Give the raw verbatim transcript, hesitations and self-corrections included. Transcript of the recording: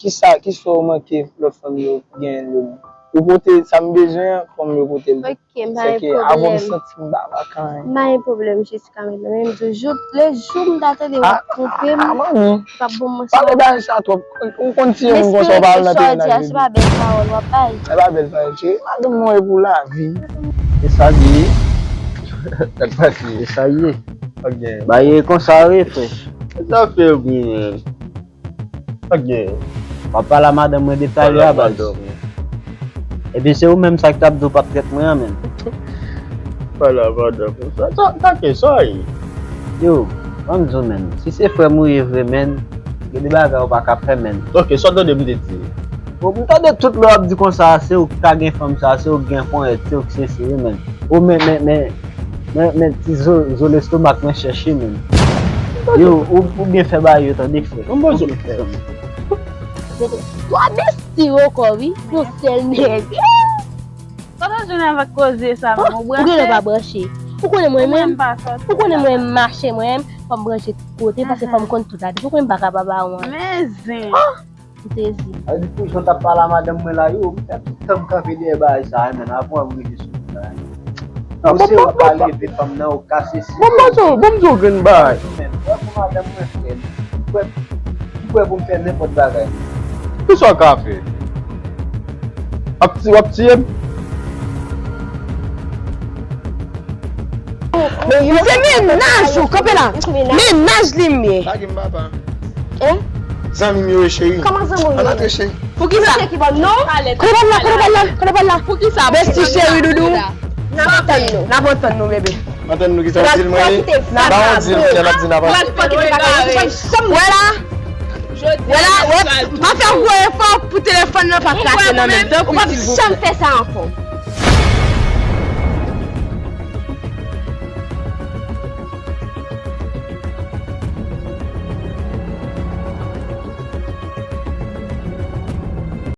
Kisa, kisa w manke lòt fanm yo genyen de mwen? Ou pote sa m bezwen an, kòm yo pote l. Ok, m pa gen pwoblèm. Sèke avan m santi m pa bak anyen. M pa gen pwoblèm, Jessica, men menm jou, jou, le jou m ta tande w ap twonpe m, w ap bon mwen. Pale bagay sa twòp. Ou konn tiye moun konsa, w pa al nan tribinal. Se pa bèl pawòl w ap bay. Se pa bèl pawòl, cheri. Madanm mwen e pou lavi. E sa l ye. Sa k pase? E sa l ye. Ok. Bagay konsa wi, frè. Sa fè gou, man. Ok. W ap pale a madanm mwen de talè a, baz. Epi se ou menm sa k t ap di w p ap trèt mwen an, menm. Pale a madanm mwen. Sa, sa, sa ke sa ye? Yo, ban m di w, menm. Si se frè m ou ye vre, menm, gen de bagay ou pa ka fè, menm. Ok, sa w tande m te di? Bon, m tande tout lè w ap di konsa, se ou k ka gen fanm sa, se ou k gen ponyèt, se ou k sesi, wi, menm. Ou men, men, men, men, men ti zo, zo lestomak mwen chèche, menm. Yo, ou, ou byen fè bagay yo, tande, frè. Ou byen fè, menm. Twa besti ankò, wi. Yon sèl nèg. Sa w t ap jwenn avèk koze sa, menm? Ou branche? Ou genlè pa branche. Ou konnen mwen menm? Ou konnen mwen mache mwen menm, fò m branche tout kote, paske fò m konn tout adrès. Ou konnen m pa ka pa ba ou an. Men zen. M sezi. Sa vle di pou jan w t ap pale a madanm mwen la, yo, m fè tout tan m kanpe dèyè bagay sa a, menm, avan w ap rive sou mwen la. Non, se ou k pa leve fanm nan, ou kase si. Bon, bon, bon, bon, bon, grenn bagay. Menm, wè pou madanm mwen, frè m. M prè, m prè pou m fè nenpòt bagay. Kisa w ka fè? W ap ti-, w ap tiye m? Se mennaj ou, kanpe la. Mennaj li m ye. Lage m, papa. Hein? Zanmi m yo ye, cheri. Kòman zanmi w ye? Ann antre, cheri. Poukisa? Kote bal la, kote bal la, kote bal la. Poukisa? Besti cheri doudou. N ap antann nou. N ap antann nou, bebe. Antann nou, kisa w di l, mwen? Ba yon di l, kisa l ap di n ap antann. Wè la. Wè la, wè. Pa fè gwo efò pou telefòn nan pa krache nan men m. Ou p ap janm fè sa ankò.